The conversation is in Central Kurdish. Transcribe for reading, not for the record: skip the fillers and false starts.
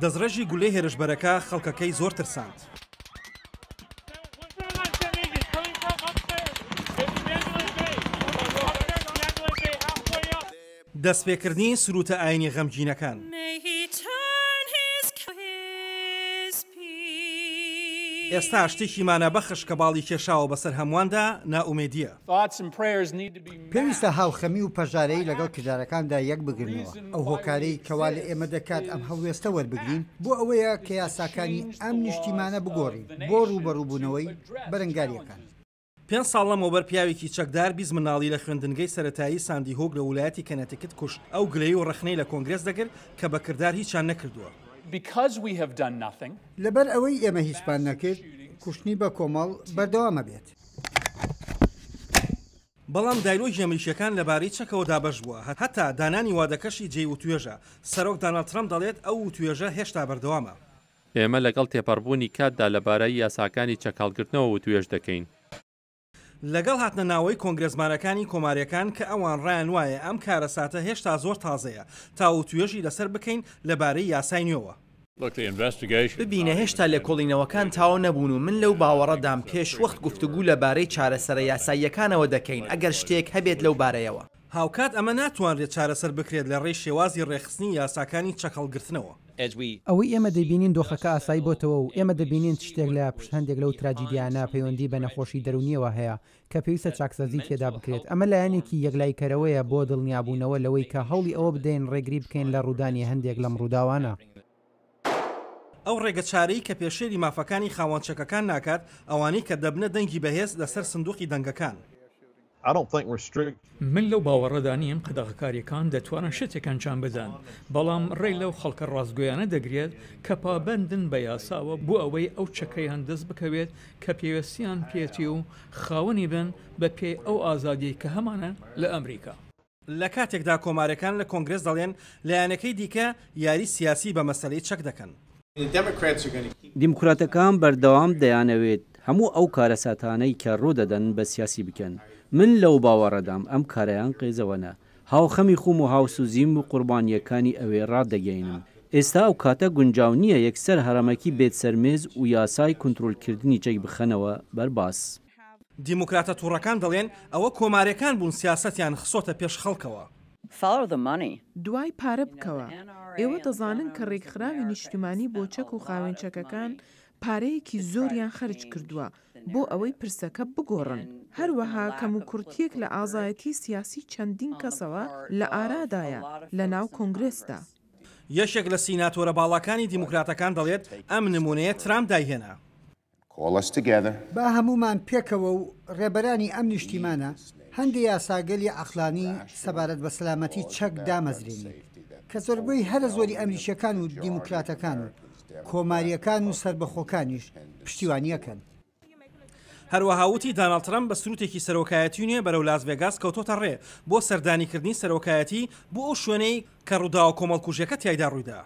دەستڕێژی گولەی هێرشبەرەکە خەڵکەکەی زۆر ترساند. دەستپێکردنی سرووتە ئاینی غەمگینەکان. ئێستا شتێکی مانابەخش کە باڵی کێشاوە بەسەر هەموواندا، نائومێدییە. پێویستە هاوخەمی و پەژارەیی لەگەڵ کردارەکاندا یەکبگرنەوە. ئەو هۆکارەی کەوا لە ئێمە دەکات ئەم هەڵوێستە وەربگرین بۆ ئەوەیە کە یاساکانی ئەم نیشتیمانە بگۆڕین بۆ ڕووبەڕووبوونەوەی بەرەنگارییەکان. پێنج ساڵ لەمەوبەر پیاوێکی چەکدار 20 منداڵی لە خوێندنگەی سەرەتایی ساندی هوک لە ولایەتی کەنەتیکت کوشت. ئەو گلەیی و ڕەخنەی لە کۆنگرێس دەگرت کە بە کردار هیچیان نەکردووە. لەبەر ئەوەی ئێمە هیچمان نەکرد، کوشتنی بەکۆمەڵ بەردەوام ئەبێت. بەڵام دایلۆگی ئەمریکییەکان لەبارەی چەکەوە دابەش بووە، هەتا دانانی وادەکەشی جێی وتوێژە. سەرۆک داناڵد ترەمپ دەڵێت ئەو وتوێژە هێشتا بەردەوامە. ئێمە لەگەڵ تێپەڕبوونی کاتدا لەبارەی یاساکانی چەکهەڵگرتنەوە وتوێژ دەکەین. لەگەڵ هاتنە ناوەی کۆنگرێسمانەکانی کۆمارییەکان کە ئەوان ڕایان وایە ئەم کارەساتە هێشتا زۆر تازەیە تا وتوێژی لەسەر بکەین لەبارەی یاسای نوێوە. ببینە هێشتا لێکۆڵینەوەکان تەواو نەبوون و من لەو باوەڕەدام پێشوەخت گفتوگو لەبارەی چارەسەرە یاساییەکانەوە دەکەین ئەگەر شتێک هەبێت لەو بارەیەوە. هاوکات ئەمە ناتوانرێت چارەسەر بکرێت لە ڕێی شێوازی ڕێکخستنی یاساکانی چەکهەڵگرتنەوە. ئەوەی ئێمە دەیبینین دۆخەکە ئاسایی بۆتەوە و ئێمە دەبینین چ شتێک لە پشت هەندێک لەو تراجیدیایانە پەیوەندی بە نەخۆشی دەروونییەوە هەیە کە پێویستە چاکسازی تێدا بکرێت، ئەمە لایەنێکی یەکلاییکەرەوەیە بۆ دڵنیابوونەوە لەوەی کە هەوڵی ئەوە بدەین ڕێگری بکەین لە ڕوودانی هەندێک لەم ڕووداوانە. ئەو ڕێگەچارەی کە پێشێلی مافەکانی خاوەن چەکەکان ناکات، ئەوانەی کە دەبنە دەنگی بەهێز لەسەر سندوقی دەنگەکان. من لەو باوەڕەدا نیم قەدەغەکارییەکان دەتوانن شتێک ئەنجام بدەن، بەڵام ڕێ لەو خەڵکە ڕاستگۆیانە دەگرێت کە پابەندن بە یاساوە بۆ ئەوەی ئەو چەکەیان دەست بکەوێت کە پێوێستیان پێیەتی و خاوەنی بن بە پێی ئەو ئازادیەی کە هەمانە لە ئەمریکا. لە کاتێکدا کۆماریەکان لە کۆنگرێس دەڵێن لایەنەکەی دیکە یاری سیاسی بە مەسەلەی چەک دەکەن. دیموکراتەکان بەردەوام دەیانەوێت هەموو ئەو کارەساتانەی کە ڕوودەدەن بە سیاسی بکەن. من لەو باوەڕەدام ئەم کارەیان قێزەوەنە. هاوخەمی خۆم و هاوسۆزیم و قوربانییەکانی ئەوێ ڕادەگەیەنم. ئێستا ئەو کاتە گونجاو نییە یەکسەر هەڕەمەکی بێت سەر مێز و یاسای کونترۆلکردنی چەک بخەنەوە بەر باس. دیموکراتە توڕەکان دەڵێن ئەوە کۆماریەکان بوون سیاسەتیان خسۆتە پێش خەڵکەوە. دوای پارە بکەوە. ئێوە دەزانن کە رێکخراوی نیشتیمانی بۆ چەک و خاوێن چەکەکان پارەیەکی زۆریان خەرج کردووە بۆ ئەوەی پرسەکە بگۆڕن. هەروەها کەموکوڕتییەک لە ئازایەتی سیاسی چەندین کەسەوە لە ئارادایە لە ناو کۆنگرێسدا. یەکێک لە سیناتۆرە باڵاکانی دیموکراتەکان دەڵێت ئەم نمونەیە ترامپ دایهێنا. با هەموومان پێکەوە و ڕێبەرانی ئەم نیشتیمانە هەندێ یاساگەلی عەقڵانی سەبارەت بە سەلامەتی چەک دامەزرێنین کە زۆربەی هەرە زۆری ئەمریکییەکان و دیموکراتەکان و کۆمارییەکان و سەربەخۆکانیش پشتیوانییەکەن. هەروەها وتی داناڵد ترەمپ بە سروتێکی سەرۆکایەتی نوێ بەرەو لاس ڤێگاس کەوتۆتە ڕێ بۆ سەردانیکردنی سەرۆکایەتی بۆ ئەو شوێنەی کە ڕووداوە کۆمەڵکوژیەکە تیایدا ڕوویدا.